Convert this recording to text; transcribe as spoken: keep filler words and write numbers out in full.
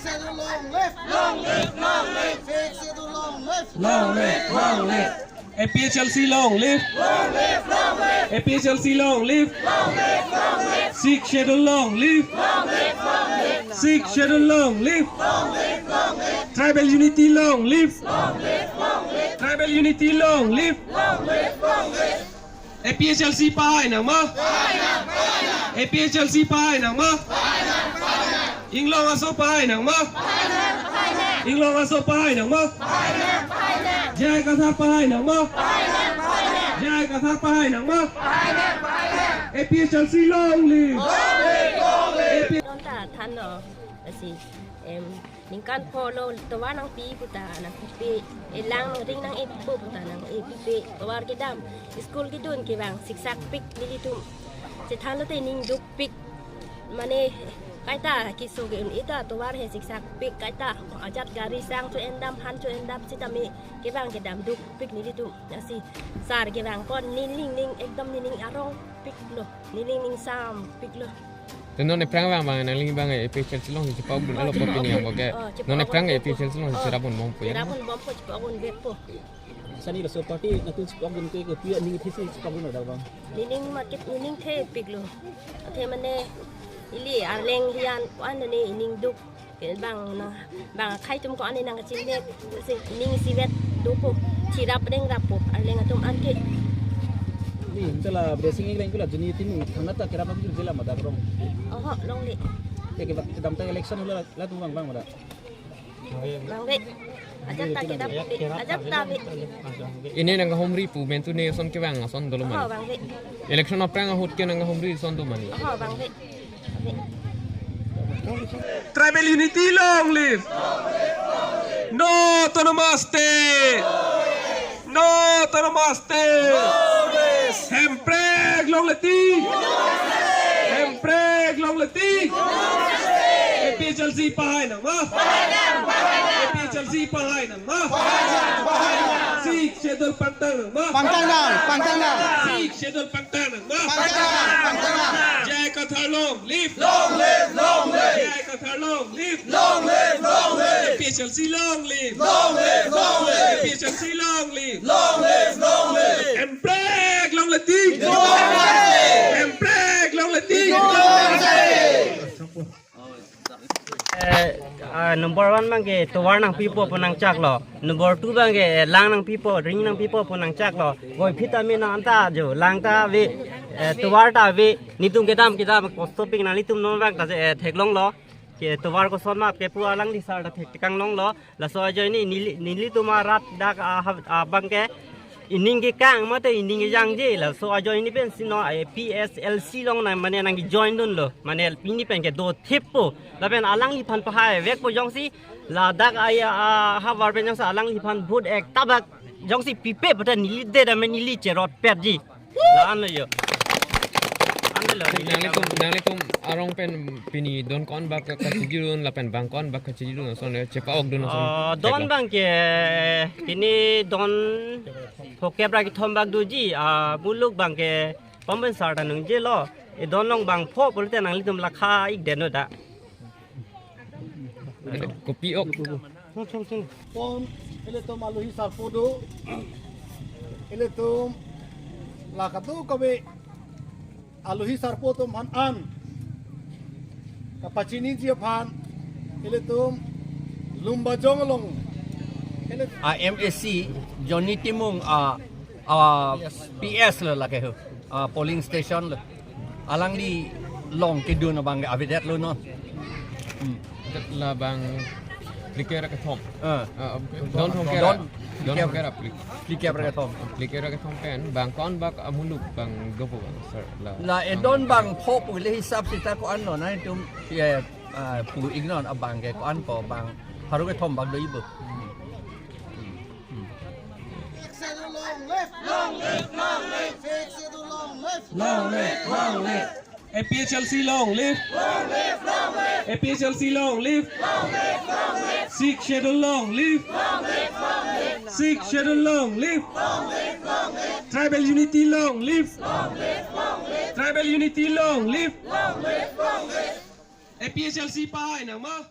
Schedule long live! Long live, long live! Sixth Schedule long live! Long live, long live! A P H L C long live! Long live, long live! A P H L C long live! Long live, long live! Sixth Schedule long live! Long live, long live! Sixth Schedule long live! Long live, long live! Tribal unity long live! Long live, long live! Tribal unity long live! Long live, long live! A P H L C pahai nang ma? Pahai nang, pahai nang. A P H L C pahai nang ma? Pahai nang, pahai nang. Inglong aso pahai nang ma? Pahai nang, pahai nang. Inglong aso pahai nang ma? Pahai nang, pahai nang. J I Kathar pahai nang ma? Pahai nang, pahai nang. J I Kathar pahai nang ma? Pahai nang, pahai nang. A P H L C long live! Long live, long live! A P H L C long live! Nonta thanlo, lasi, em, ningkan pholo tovar nangpi puta nangpipe, elang nangring nang-epo puta nang-epipe, tovar kedam, school kedun kevang siksak pik nelitum. Chethan lote ning dukpik, mane kaita keso ke-un-e ta tovar he siksak pik kaita, ajat gari sang cho-en dam, han cho-en dam sitame kevang kedam dukpik nelitum. Lasi sar kevang kon nening ning ekdom nening arong piklo, nening ningsam piklo. Te non ephrang vang abang nangli abang A P H L C along si chepa-okdun alo, chepa-okdun, pini abang ke. Oh, chepa-okdun. Non ephrang ke A P H L C along si, oh, cherapdun bompo ya? Cherapdun bompo, chepa-okdun bompo. Sani laso party nangtum chepa-okdun ke, kopi aning thesi chepa-okdun lo dak abang? Nening maket nening thepiklo. Athe mane ili arleng hian ko-an ne nening duk. Ke bang na, bang akhai atum ko-an nangkachinine, si ning isivet dopo, chirap rengrappo arleng atum anke. Ni, ante la Blessing Engleng ko la Johnny Timung thangnat ta kerap abang jela ma dak rong? Oho, longle. Ke, ke kedamtang election hula latum vang abang ma dak? Vangve. Ajat ta kedam, ajat ta ave. Pini nangkahumri pu mentu ne ason kevang ason dolo ma? Oho, vangve. Election aphrang ahut ke nangkahumri ason do ma ni? Oho, vangve. Tribal unity long live! No autonomous state! No autonomous state! Hemprek longle tik! Hemprek longle tik! A P H L C pahai nang ma? A P H L C pahai nang ma? Sixth Schedule pangtang nang ma? Pangtang nang, pangtang nang. Sixth Schedule pangtang nang ma? Pangtang nang, pangtang nang. J I Kathar long live! Long live, long live! J I Kathar long live! Long live, long live! A P H L C long live! Long live, long live! A P H L C long live! Long live, long live! Hemprek longle tik! Long live! Hemprek longle tik! Long live! Eh, ah, number one abang ke tovar nangpipo pu nangchaklo. Number two abang ke, eh, lang nangpipo, ring nangpipo pu nangchaklo. Voiphit ta me nang anta jo, lang ta ave, eh, tovar ta ave, netum kedam kedam kosto pik nanglitum non abang ta, eh, theklonglo. Ke tovar koson ma kepu alangli sar ta thektheklonglo. Laso ajoine neli, nelitum arat dak, ah, ha, ah, abang ke ining kekang mate ining kejangje, laso ajoine pensi non A P H L C along nang mane nangke-join dunlo, mane pini pen ke dothippo, lapen alangliphan pahai vekpo jongsi ladak aya, ah, havar pen jongsi alangliphan vote ek tabak jongsi pipe pute neli de dam neli cherot petji. La-anlo jo. Anlo. Nanglitum, nanglitum arong pen pini don ko-an bak kachijidun lapen bang ko-an bak kachijidun ason chepa-okdun ason. Ah, don theklong. Abang ke pini don phokep ra kethom bak doji, ah, muluk abang ke pamben sar ta nungjelo. E don along bang pho pulote nanglitum lakha-ik den no da. Kopi-ok. Pon, ilitum alohi sarpo do. Ilitum la kadokave alohi sarpo atum aphan an kapachiniji aphan ilitum Lumbajong along. Ili- a M A C Johnny Timung, a, a P S lo lake ho. A polling station lo. Alangli along kedun abang ke avedetlo non. Hmm. Labang phlikep ra kethom. Eh. Ah, don phlikep ra. Don, don phlikep ra. Phlikep ra phlik-, phlikep ra kethom. Phlikep ra kethom pen bang ko-an bak amuluk bang dopo bang, sir. La, la e don bang pho pu le hisap sita ko-an lo nangtum, ye, ah, pu-iknon abang ke ko-an ko bang pharo kethom bak do-ipo. Sixth Schedule long live! Long live, long live! Sixth Schedule long live! Long live, long live! A P H L C long live! Long live, long live! A P H L C long live! Long live, long live! Sixth Schedule long live! Long live, long live! Sixth Schedule long live! Long live, long live! Tribal unity long live! Long live, long live! Tribal unity long live! Long live, long live! A P H L C pahai nang ma?